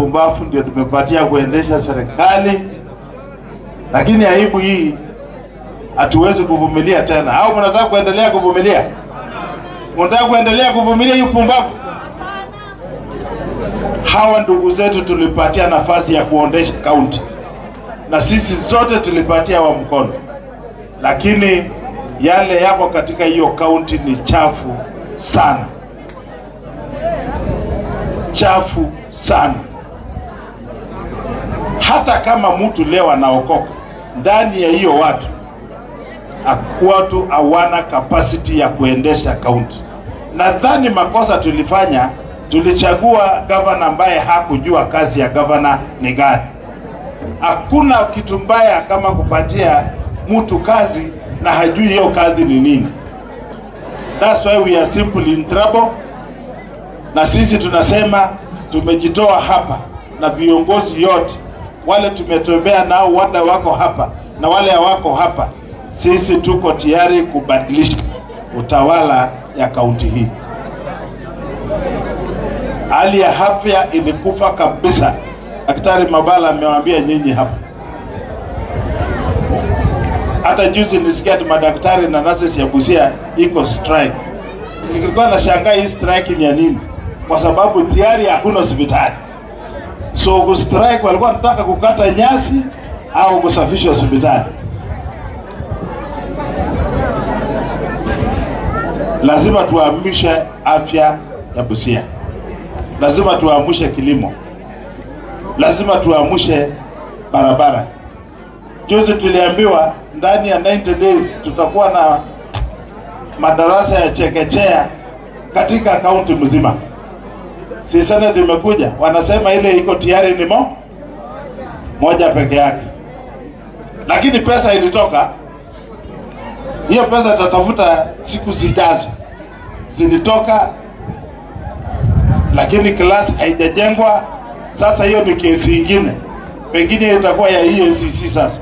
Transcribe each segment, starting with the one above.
wapumbavu ndio tumepatia kuendesha serikali, lakini aibu hii hatuwezi kuvumilia tena. Au mnataka kuendelea kuvumilia? Mnataka kuendelea kuvumilia hii upumbavu? Hawa ndugu zetu tulipatia nafasi ya kuondesha kaunti, na sisi zote tulipatia wa mkono, lakini yale yako katika hiyo kaunti ni chafu sana, chafu sana. Hata kama mtu leo anaokoka ndani ya hiyo watu, watu hawana capacity ya kuendesha kaunti. Nadhani makosa tulifanya, tulichagua gavana ambaye hakujua kazi ya gavana ni gani. Hakuna kitu mbaya kama kupatia mtu kazi na hajui hiyo kazi ni nini. That's why we are simply in trouble. Na sisi tunasema tumejitoa hapa na viongozi yote wale tumetembea nao, wale wako hapa na wale hawako hapa, sisi tuko tayari kubadilisha utawala ya kaunti hii. Hali ya afya ilikufa kabisa. Daktari Mabala amewaambia nyinyi hapa. Hata juzi nilisikia ati madaktari na nurses ya Busia iko strike. Nilikuwa nashangaa hii strike ni ya nini, kwa sababu tayari hakuna hospitali. So ku strike walikuwa wanataka kukata nyasi au kusafisha hospitali. Lazima tuamshe afya ya Busia, lazima tuamshe kilimo, lazima tuamshe barabara. Juzi tuliambiwa ndani ya 90 days tutakuwa na madarasa ya chekechea katika kaunti mzima. Si Senate imekuja, wanasema ile iko tayari ni moja peke yake, lakini pesa ilitoka. Hiyo pesa tutatafuta siku zijazo, zilitoka, lakini class haijajengwa. Sasa hiyo ni kesi ingine, pengine itakuwa ya EACC sasa.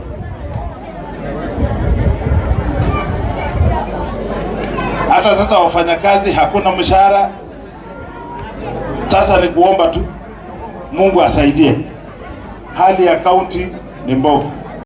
Hata sasa wafanyakazi hakuna mshahara. Sasa ni kuomba tu Mungu asaidie. Hali ya kaunti ni mbovu.